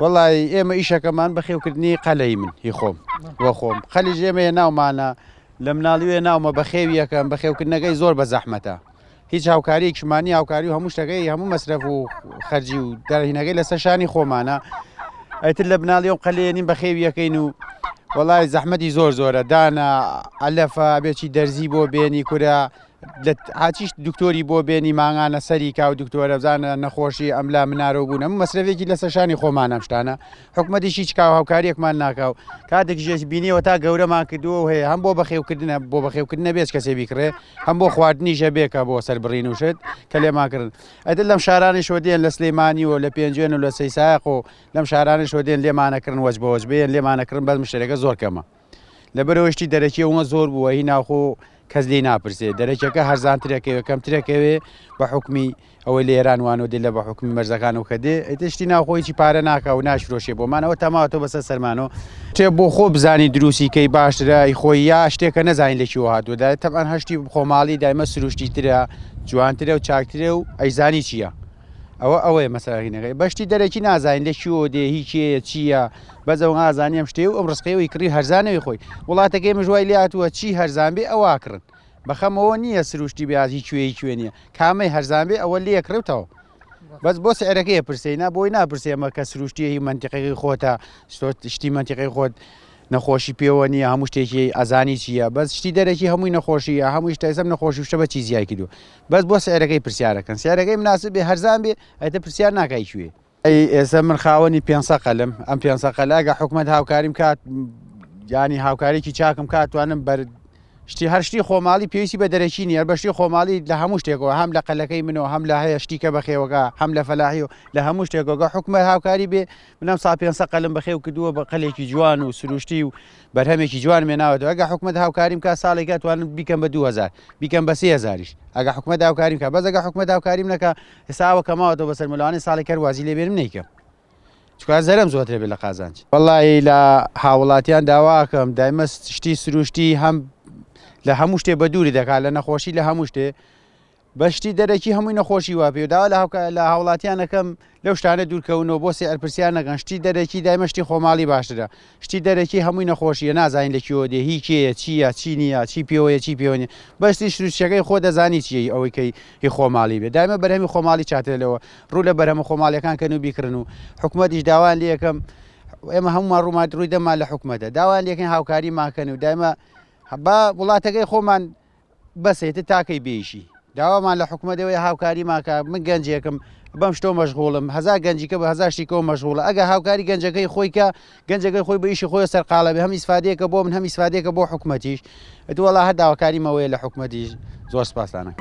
وەڵی ئێمە ئیشەکەمان بەخێوکردنی قەلەی من هی خۆم وە خۆم قەلیش ئێمەیە ناومانە لە مناڵیوێ ناومە بەخێوی یەکەم بەخێوکردنەکەی زۆر بە زەحمەتە هیچ هاوکاریەکیشمان نیە هاوکاری و هەموو شتەکەی هەموو مەسرەف و خەرجی و دەرهینەکەی لەسەر شانی خۆمانە ئەتر لە بناڵی و قەلێنین بەخێوی یەکەین و وەڵای زەحمەتی زۆر زۆرە دانە عەلەفە بێچی دەرزی بۆ بێنی کورە لە هاچیش دکتۆری بۆ بێنی مانگانە سەری کا و دکتۆرە بزانە نەخۆشی ئەملا منارۆ بوون ئەم مەسرەفێکی لەسەر شانی خۆمانە ئەم شتانە حکومەتیش هیچ کا هاوکاریەکمان ناکا و کاتێک ژێش بینیەوە تا گەورەمان کردووە و هەیە هەم بۆ بەخێوکردنە بۆ بەخێوکردنە بێت کەسێ بیکڕێ هەم بۆ خواردنیشە بێ کە بۆ سەربڕین و شت کە لێمان کردن ئەتر لەم شارانیشەوە دێن لە سلەیمانی و لە پێنجوێن و لە سەیسایق و لەم شارانیشەوە دێن لێمانەکردن وەج بە وەج بێن لێمانەکردن بەس مشتەرەکە زۆر کەمە لەبەرەوە شتی دەرەکی ئەوە زۆر بووە هی ناوخۆ کەس لێی ناپرسێ دەرەکیەکە هەرزانترەکەوێ کەمترەکەوێ بە حکومی ئەوەی لە ئێران وانەوە دێ لە بە حکومی مەرزەکان و کە دێ ئیتر شتی ناوخۆ هیچی پارە ناکا و ناشفرۆشێ بۆمانەوە تەماوەتەوە بەسەر سەرمانەوە شتێ بۆ خۆ بزانی دروستی کەی باشترە ئی خۆی یا شتێکە نەزانین لە کوێوە هاتووە دای تەبعەن هەشتی خۆماڵی دایمە سروشتی ترە جوانترە و چاکترە و ئەیزانی چییە ئەوە ئەوەیە مەسەلەکەی بەشتی دەرەکی نازانین لە کوێوە دێ هی کێیە چییە بەس ئەو نازانی ئەم شتەیە و ئەم ڕزقەیەوەی کڕی هەرزانەوەی خۆی وڵاتەکەی مژ وای لێ هاتووە چی هەرزان بێ ئەوە ئەکڕن بەخەمەوە نییە سروشتی بێ هی کوێ هی کوێ نییە کامەی هەرزان بێ ئەوە لێ ئەکڕێ و تەواو بەس بۆ سعرەکەی پرسەی نا بۆی ناپرسێ ئەمە کە سروشتیە هی مەنتیقەکەی خۆتە شتی مەنتیقەی خۆت نەخۆشی پێوە نییە هەموو شتێکی ئەزانی چییە بەس شتی دەرەکی هەمووی نەخۆشیە هەمووی شتە نەخۆشی شتە بە چی زیای کردو بەس بۆ سعرەکەی پرسیارەکەن سعرەکەی مناسب بێ هەرزان بێ ئەتە پرسیار ناکای کوێ ئەی ئێستا من خاوەنی 500 قەلم ئەم 500 قەلە ئەگە حکومەت هاوکاریم کات ینی هاوکارێکی چاکم کات توانم بەر شتی هەر شتی خۆماڵی پێویستی بە دەرەکی نیە بە شتی خۆماڵی لە هەموو شتێکەوە هەم لە قەلەکەی منەوە هەم لە هەیە شتیکە بەخێوەکە هەم لە فەلاحی و لە هەموو شتێکەوە حکومەت هاوکاری بێ منم سا 500 قەلم بەخێو کردووە بە قەلێکی جوان و سروشتی و بەرهەمێکی جوان مێناوەتەوە ئەگە حکومەت هاوکاریم کا ساڵێکە توانم بیکەم بە 2000 بیکەم بە 3000یش ئەگە حکومەت هاوکاریم کا بەس ئەگە حکومەت هاوکاریم نەکا ئێستا ئەوە کە ماوەتەوە بەسەر ملوانەی ساڵێک هەر وازی لێ بێنم نەیکەم چکا زەرم زۆترە بێ لە قازانج وەڵی لە هاوڵاتیان داواکەم دایمە شتی سروشتی هەم لە هەموو شتێ بە دووری دەکات لە نەخۆشی لە هەموو شتێ بەشتی دەرەکی هەمووی نەخۆشی وا پێ داوا لە هاوکە لە هاوڵاتیانەکەم لەو شتانە دوورکەونەوە بۆ سعر پرسیار نەکەن شتی دەرەکی دایمە شتی خۆماڵی باشترە شتی دەرەکی هەمووی نەخۆشیە نازانین لە کوێوە دێ هی کێیە چییە چی نییە چی پێوەیە چی پێوە نییە بەس شتی سروشتیەکەی خۆ دەزانی چییە ئەوەی کەی هی خۆماڵی بێ دایمە بەرهەمی خۆماڵی چاترە لەوە ڕوو لە بەرهەمە خۆماڵیەکان کەن و بیکڕن و حکومەتیش داوایان لێ یەکەم ئێمە هەموومان ڕوومان ڕووی دەممان لە حکومەتە داوایان لێکەین هاوکاریمان کەن و دایمە با وڵاتەکەی خۆمان بەسە ئیتر تاکەی بێیشی داوامان لە حکومەت ئەوەیە هاوکاریمان کە من گەنجێکم بەم شتۆ مەشغوڵم هەزار گەنجیکە بە هەزار شتیکەوە مەشغوڵە ئەگە هاوکاری گەنجەکەی خۆی کە گەنجەکەی خۆی بە ئیشی خۆی سەرقاڵە بێ هەم ئیسفادەیەکە بۆ من هەم ئیسفادەیەکە بۆ حکومەتیش ئەتو وەڵا هەر داواکاریمەوەیە لە حکومەتیش زۆر سپاستانە.